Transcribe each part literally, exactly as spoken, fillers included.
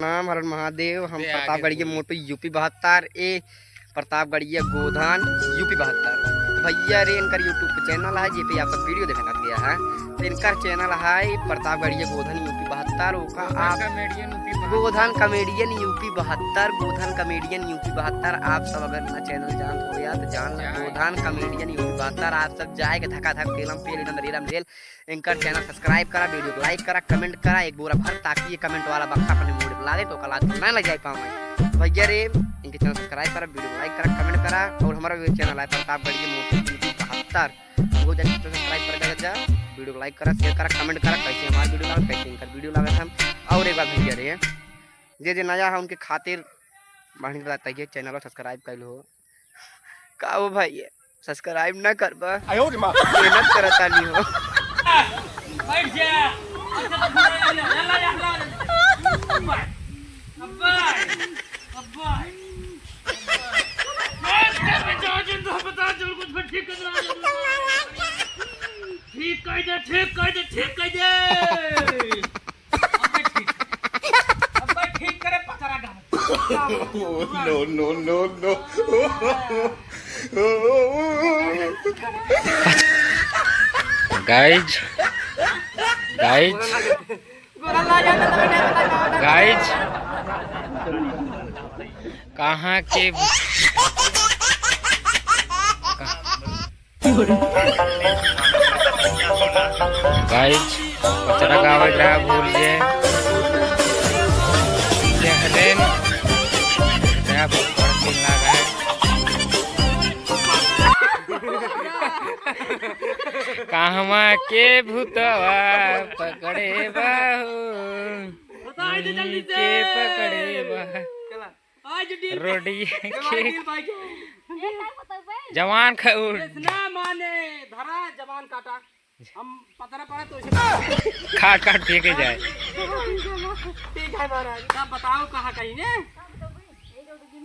नाम हरण महादेव, हम प्रतापगढ़िया मोटू, यूपी बहत्तर, ए प्रतापगढ़िया गोधन, यूपी बहत्तर। तो भैया रे, इनकर YouTube पे channel है, जे पे आप सब video देखा करते हैं। तो इनकर channel है प्रतापगढ़िया गोधन, यूपी बहत्तर, ओका आप comedian यूपी बहत्तर। गोधन comedian यूपी बहत्तर, गोधन comedian यूपी बहत्तर। आप सब अगर ना channel जानत हो यार, तो जान लो, गोधन comedian यूपी बहत्तर। आप सब जाए के धका धक, तेलम पेल, एकदम रेलम रेल। इनकर channel subscribe करा, video को like करा, comment करा एक बोरा भर, ताकि ये comment वाला बक्सा अपने मूड पे लागे तो कल ना लग जाए पावे। तो भैया रे, इनके channel subscribe करा, video को like करा, comment करा, और हमारा भी channel है प्रतापगढ़िया मोटू यूपी बहत्तर, वो जाके subscribe कर देगा जा, video को like करा, share करा, comment करा, कैसे हमारा video लगा, कैसे इनका video लगा था। और एक बात भैया रे, जे जे नया है उनके खातिर बढ़िया बताता है, channel को subscribe कर लो। का हो भाई, subscribe ना करबा? आयो रे माँ। मेहनत करता नहीं हो। बैठ जा। अब्बा, अब्बा, अब्बा। ठीक कर दे, ठीक कर दे, ठीक कर दे। अबे ठीक। अबे ठीक करे पचरा गावे। No, no, no, no। Guys, guys, guys, कहाँ के Guys, पचरा गावत रहा भूल जे। देख लेन। क्या भूल पड़ती ना गए। कहवा के भूतवा पकड़े बाहू। बताई दे जल्दी से। के पकड़े बा। चला। आज डील रोडिये के भाई के। जवान खऊर। ना माने, धरा जवान काटा। हम पतरा पड़ा तो इसे काट काट फेंके जाए। ठीक है महाराज, अब बताओ कहाँ कहीं ने?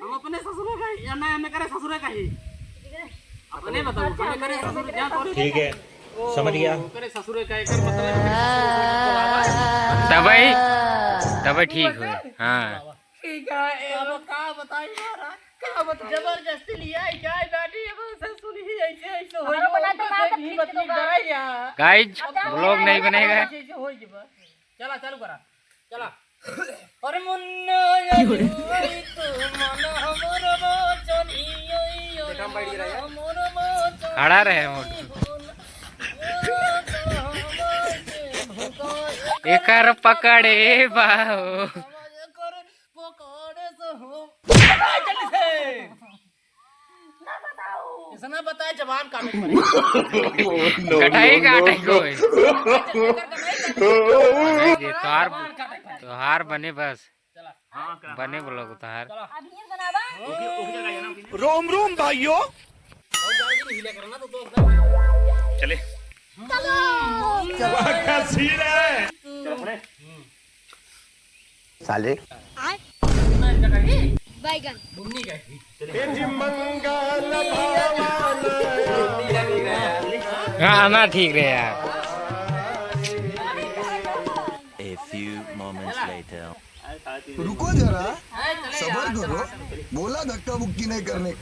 हम अपने ससुरे का ही, या ना हमें करे ससुरे का ही। अपने बताओ, हमें करे ससुरे, जा तोरे। ठीक है, समझ गया। करे ससुरे का, एकर मतलब है कि ससुरे से बोलावा। तबई, तबई ठीक हो। हाँ। ठीक है, ए, अब का बताई महाराज, का बताई? जबरदस्ती लिया है क्या, गाड़ी अब से सुनी ही ऐसे, ऐसे हो हमरो गया, बना तो उनका ना से तो भी ठीक मत तो नहीं बा। डराइया। Guys, अब vlog नहीं बनेगा। ऐसे, ऐसे हो गया। चला, चालू करा, चला। अरे मुन्ना, ये क्यों रे? तू मन हमर वचन, यो, यो, देखा, हम बैठ गए रहे। हमर वचन, खड़ा रहे मोटू। एकर पकड़े बाहो। पकड़े से हो। बताओ जल्दी से। ना बताओ। ऐसा ना बताए, जबान काटे पड़े। No, कटाई no, काटे no, no। कोई। कटाई काटे पड़े। ये तोहार, जबान काटे पड़े। तोहार बने बस। चला। बने vlog तोहार। चला। अभी ये बनावा। रोम रोम भाइयों। चले। चलो। क्या सीन है? चलो, अपने। साले। बैगन। गाना ठीक रहे यार। A few moments later। रुको जरा, सबर करो, बोला धक्का मुक्की नहीं करने।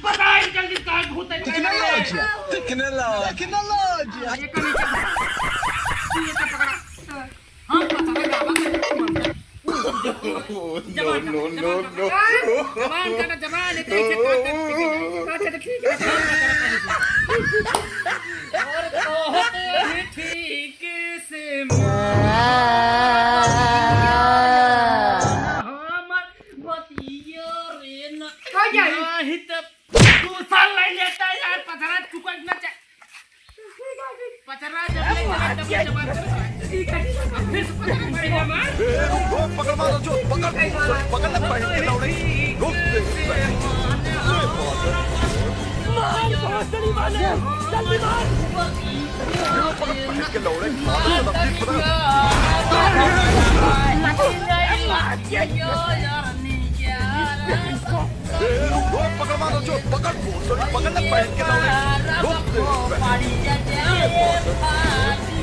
बताइए जल्दी, कहाँ भूत है? टेक्नोलॉजी, टेक्नोलॉजी, टेक्नोलॉजी। ये कर, ये कर। तू ये कर, पकड़ा। हाँ, पकड़ा, बाबा, मर गया। जबान काटा, जबान काटा, जबान काटा, जबान काटा, ठीक है, ठीक है, ठीक है, ठीक है। और कहते हैं ठीक से मार। हमर बतिया रे ना। हो जाई। नाही त दो साल नहीं लेता यार, पचरा चुका इतना चा-, पचरा जब नहीं चला, तब जमा करो। अब फिर से पचरा पड़ेगा मार। ए, रुक, रुक, पकड़ मारो, जो, पकड़, पकड़ ले, पहन के दौड़े। रुक, रुक, रुक। जल्दी मार। ए, रुक, रुक, पकड़, मारो, जो, पकड़, भोसड़ी, पकड़ ना, पहन के लाओ रे। रुक, रुक, रुक।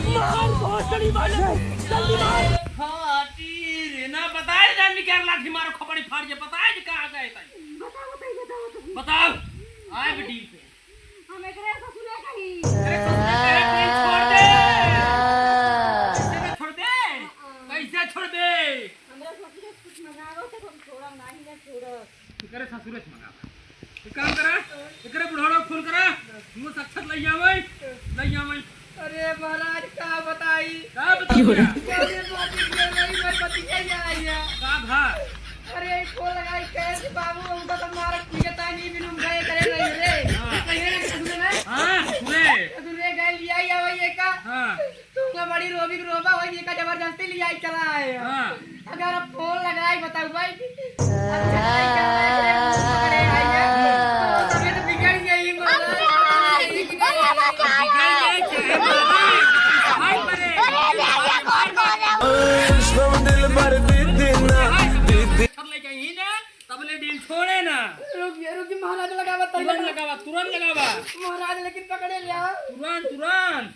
मार, भोसड़ी वाले, जल्दी मार। फाटी रे, ना बताए जान के लाठी मारो, खपड़ी फाड़ के बताए जे कहाँ गए ताई। बताओ, बताओ, बताओ। बताओ, आए बेटी पे। हम एकरे ससुरे कही। अरे ससुरे कहे, कोई छोड़ दे। कैसे ना छोड़ दे? हाँ। कैसे छोड़ दे? हमरा ससुरे कुछ मंगावो तो हम छोड़ब नाही, ना छोड़ब। एकरे ससुरे से मंगावा। एक काम करा, एकरे बुढ़ाड़ा फोन करा, मुँह साक्षात लई आवै, लई आवै। अरे महाराज, का बताई? का बताई? अरे बाप रे, नहीं, मैं बतिया ही आई है। का भा? अरे, फोन लगाई, कहे कि बाबू, हमका तो मारत पीटत है, नहीं बिनु गए करे नहीं रे। हाँ। कहे ना कि ससुरे में? हाँ, ससुरे। ससुरे गए, लिया ही आवै ये का? हाँ। तू ना बड़ी रोबी के रोबा होई, ये का जबरदस्ती लिया ही चला है। हाँ। अगर अब फोन लगाई, बताऊ भाई, अच्छा नहीं कर रहा है, पकड़े आई है। तो तबीयत बिगड़ गई, मर गई। बिगड़ गई, चाहे मर गई, भाई मरे। वैष्णव दिल भर दीदी ना, दीदी। सब लेके ही ना, तब ले डील छोड़े ना। रुक जा, रुक जा, महाराज लगावा, तुरंत लगावा, तुरंत लगावा। महाराज लेकिन पकड़े लिया। तुरंत, तुरंत।